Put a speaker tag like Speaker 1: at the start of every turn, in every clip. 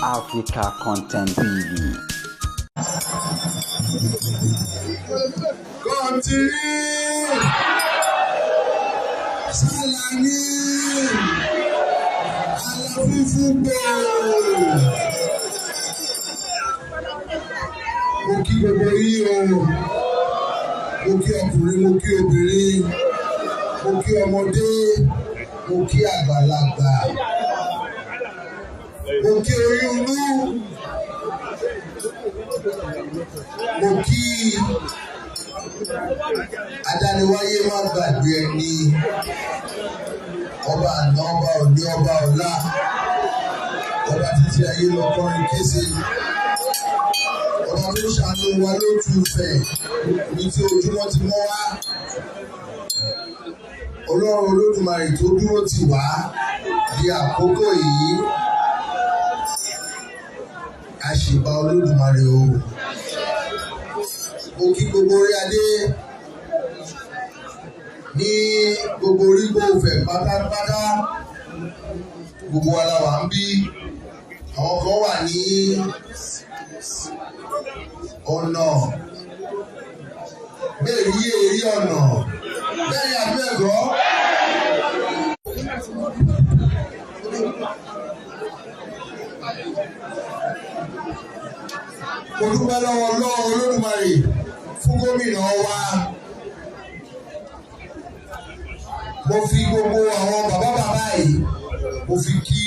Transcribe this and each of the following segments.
Speaker 1: Africa Content TV.
Speaker 2: Continue. Sálàyé aláfífún gbòò. Mo kí gbogbo yín o. Mo kí ọkùnrin, mo kí obìnrin, mo kí ọmọdé, mo kí àgbàlagbà. Mo kí oyún inú. Mo kí adániwáyé má gbàgbé ẹni, ọba àná, ọba òní, ọba ọ̀la, ọba títí ayé lọkọrin kése, ọba tó ṣàánú wa lójú fẹ̀ ní tí ojúmọ́ ti mọ́ wá, Ọlọ́run Olódùmarè tó dúró tì wá di àkókò yìí, a ṣèbà Olódùmarè o. Mo kí gbogbo orí adé ní gbogbo orígbó Ifẹ̀ pátápátá, gbogbo wa la wà ń bí. Àwọn kan wà ní ọ̀nà bẹ́ẹ̀ rí èrí ọ̀nà bẹ́ẹ̀ ni àbí ẹ̀gọ́. Mo dúpẹ́ lọ́wọ́ Ọlọ́run Olódùmarè fún gómìnà wa. Mo fi gbogbo àwọn bàbá bàbá yìí, mo fi kí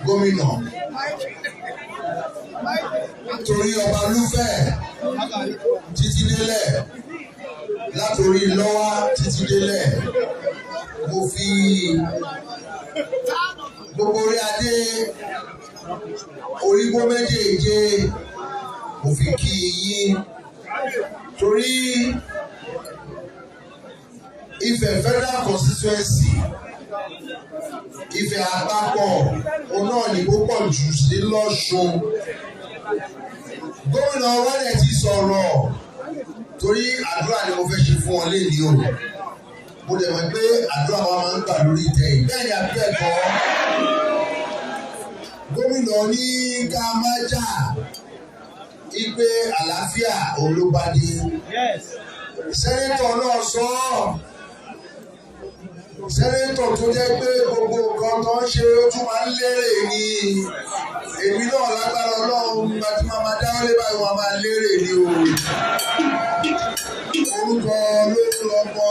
Speaker 2: gómìnà. Torí ọba Lúfẹ̀ títí délẹ̀, látòrí lọ́wá títí délẹ̀, mo fi gbogbo orí adé orígbó méjèèje mo fi kí yín, torí Ifẹ̀ Federal Constituency, Ifẹ̀ àpapọ̀, òun náà ní púpọ̀ jù sí lọ́ṣun. Gómìnà wálẹ̀ ti sọ̀rọ̀, torí àdúrà ni mo fẹ́ ṣe fún ọ léyìí o. Mo dẹ̀ mọ̀ pé àdúrà wa máa ń gbà lórí ìtẹ́ yìí. Bẹ́ẹ̀ ni àbí bẹ́ẹ̀ kọ́? Gómìnà ní ká má jà, ipe àlàáfíà òun ló bá dé. Sẹ́nétọ̀ náà sọ ọ́, sẹ́nétọ̀ tó jẹ́ pé gbogbo nǹkan tó ń ṣe ó tún máa ń lérè ni. Èmi náà lágbára Ọlọ́run gba tí máa máa dáwọ́ lé báyìí, wọn máa lérè ni o. Orúkọ ló ń lọ́mọ.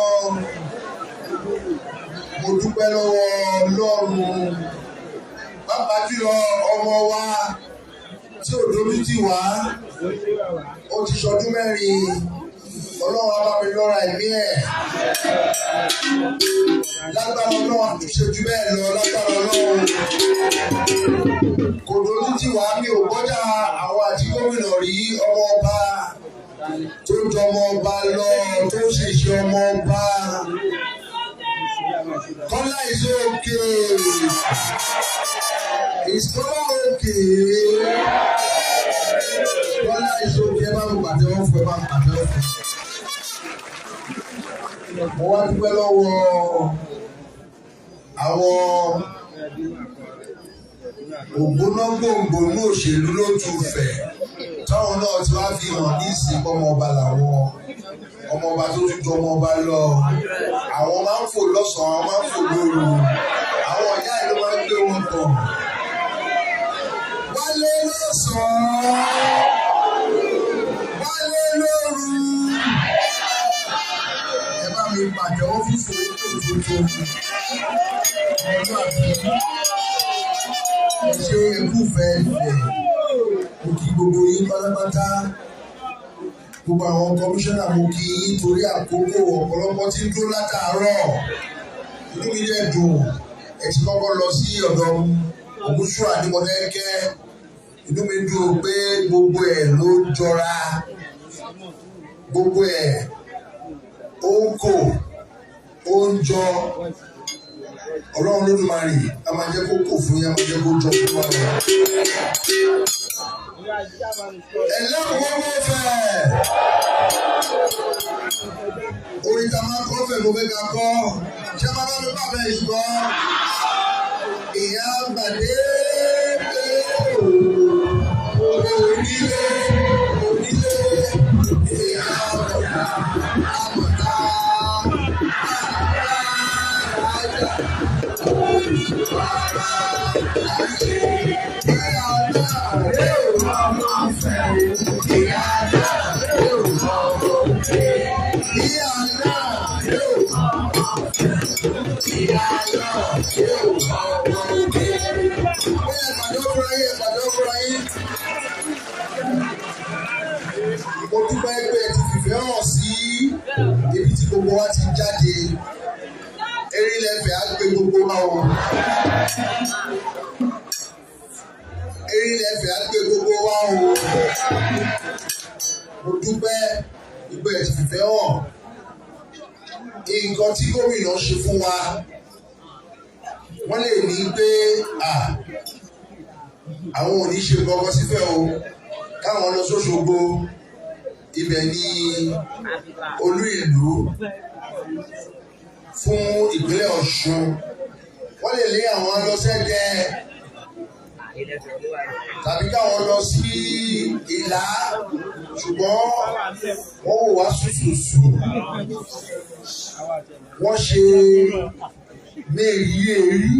Speaker 2: Mo dúpẹ́ lọ́wọ́ Ọlọ́run, pàápàá jùlọ ọmọ wa tí ò dójú tì wá, ó ti ṣọdún 4, Ọlọ́run á bá mi lọ́ra ẹ̀mí ẹ̀. Lágbára Ọlọ́run àtúnṣe jù bẹ́ẹ̀ lọ, lágbára Ọlọ́run. Kò dójú tì wá, mi ò gbọ́jà àwọn àti gómìnà rí, ọmọ ọba tó jọmọ ọba lọ, tó sì ṣe ọmọ ọba. Kọ́lá is okay. Is Kọ́lá okay? Kọ́lá is okay. Ẹ bá mi pàtẹ́wọ́ fún, ẹ bá mi pàtẹ́wọ́ fún. Mo wá dúpẹ́ lọ́wọ́ àwọn ògbónágbòǹgbò ní òṣèlú lójú Ifẹ̀, táwọn náà ti wá fi hàn ní ìsìnkú ọmọ ọba làwọn, ọmọ ọba tó tún jọ ọmọ ọba lọ. Àwọn máa ń fò lọ́sàn-án, àwọn máa ń fò lóru, àwọn ìyá ìlú máa ń gbé wọn tọ̀. Wálé lọ́sàn-án, wálé lóru. Ẹ bá mi pàtẹ́wọ́ fífò tuntun. Ọmọlúwàbí, ẹ ṣe ẹkúfẹ́ Ifẹ̀. Mo kí gbogbo yín pátápátá. Gbogbo àwọn kọmíṣánná mo kí yín, torí àkókò ọ̀pọ̀lọpọ̀ tí ń dúró látàárọ̀. Inú mi dẹ̀ dùn. Ẹ ti kọ́kọ́ lọ sí ọ̀dọ̀ Ògúnṣúà ní Mọdákẹ́kẹ́. Inú mi dùn pé gbogbo ẹ̀ ló jọra. Gbogbo ẹ̀ ó ń kò, ó ń jọ. Ọlọ́run Olódùmarè a máa jẹ́ kó kò fún yín, a máa jẹ́ kó jọ fún wa. Ẹlẹ́kùn gbogbo Ifẹ̀. Orin tá a máa kọ́ fẹ̀ mo fẹ́ ká kọ́. Ṣé máa bá mi bàbá yìí kọ́? Ìyá gbàdé. Mo dúpẹ́ pé ẹ ti fìfẹ́ hàn sí ibi tí gbogbo wa ti jáde. Erinlẹ̀-Ifẹ̀ á gbé gbogbo wa o. Erinlẹ̀-Ifẹ̀ á gbé gbogbo wa o. Mo dúpẹ́ pé ẹ ti fìfẹ́ hàn. Nǹkan tí gómìnà ṣe fún wa, wọ́n lè ní pé àwọn ò ní ṣe nǹkan sífẹ̀ o, káwọn lọ sóṣogbo, ibẹ̀ ni olú ìlú fún ìpínlẹ̀ Ọ̀ṣun. Wọ́n lè lé àwọn lọ sẹ́dẹ̀ tàbí káwọn lọ sí Ìlá, ṣùgbọ́n wọ́n wò wá sùsùsù, wọ́n ṣe mẹ́rìírí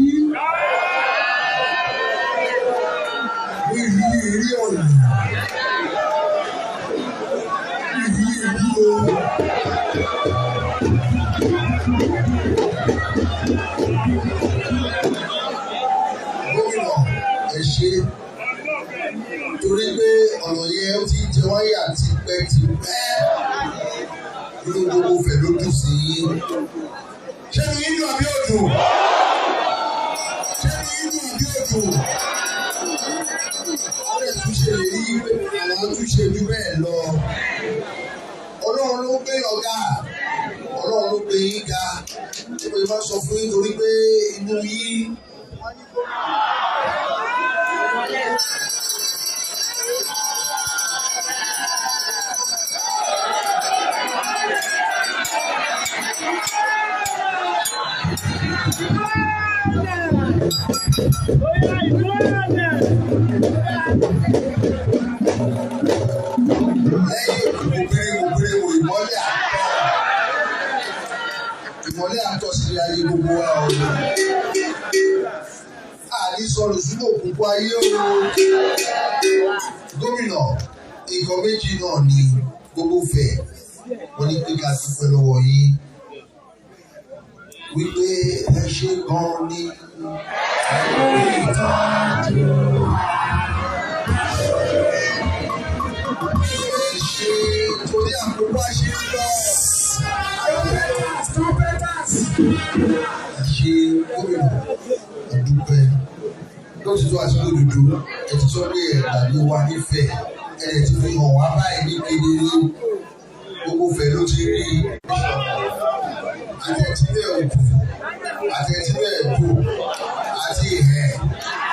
Speaker 2: mẹ́rìírí ọ̀nà mẹ́rìírí o. Gómìnà, ẹ ṣé, torí pé ọ̀nà yẹn ó ti jẹ wáyà tipẹ́tipẹ́, inú gbogbo Ifẹ̀ ló dùn sí i. Ṣé inú yín dùn àbí ò dùn? Ṣé inú yín dùn àbí ò dùn? Ó lè túnṣe lè rí àwọn túnṣe jù bẹ́ẹ̀ lọ. Ọlọ́run ló gbé ọ̀gá, Ọlọ́run ló gbé yín ga. Ṣé mo máa sọ fún yín torí pé inú yín. Lẹ́yìn òkùnkùn ìmọ́lẹ̀ àtọ̀, ìmọ́lẹ̀ àtọ̀ sí ayé gbogbo wa o. Àní sọ̀rọ̀ sínú òkùnkùn ayé o. Gómìnà, nǹkan méjì náà ni gbogbo Ifẹ̀ wọ́n ní pé ká dúpẹ́ lọ́wọ́ yín wípé ẹ ṣé gan ni. Ẹ ṣé torí àkókò àṣírí lọ. Ẹ ṣé gómìnà, ẹ dúpẹ́ lótìtọ́ àti lódodo. Ẹ ti sọ pé ẹ gbàgbé wa nífẹ̀ẹ́, ẹ ti fi hàn wá báyìí ní kedere, gbogbo Ifẹ̀ ló ti rí i. Àtẹ̀tílẹ̀ òkú, àtẹ̀tílẹ̀ ẹ̀kú, àti ìhẹ̀,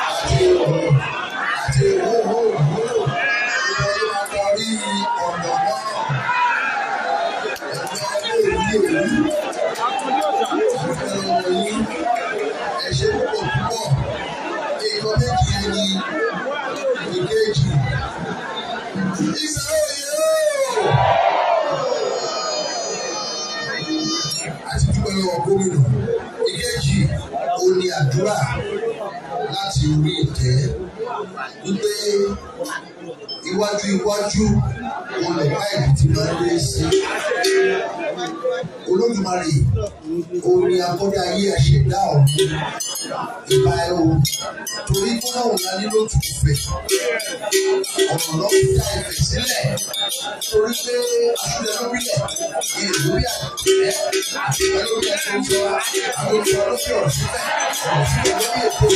Speaker 2: àti ìhùn, àti ìhóhó ìhóró, ìwọ ló máa darí ọ̀nà náà. Ẹ̀mí ọdún òní òní, àti ọ̀rọ̀ yìí, ẹ ṣé púpọ̀ púpọ̀. Nǹkan méjì yẹn ni ìkejì. Ìsàlẹ̀ òye ooo. Àti dúpẹ́ lọ́wọ́ gómìnà. Ìkejì, ó ní àdúrà láti orí ìtẹ́ wípé iwájú iwájú olùkọ́ ìbí ti máa ń lé sí. Olódùmarè, orin akọ́dá ayé àṣẹ̀dá ọ̀run ìbá ẹ o, torí gbọ́dọ̀ la ní lótú Ifẹ̀, ọ̀nà ló fi dá Ifẹ̀ sílẹ̀, torí pé aṣúlẹ̀ ló bílẹ̀, ilẹ̀ ló bí àtẹ̀, àtẹ̀ ló bí àtúntò, àtúntò ló fi ọ̀rọ̀ sílẹ̀, ọ̀rọ̀ sílẹ̀ ló bí èkó,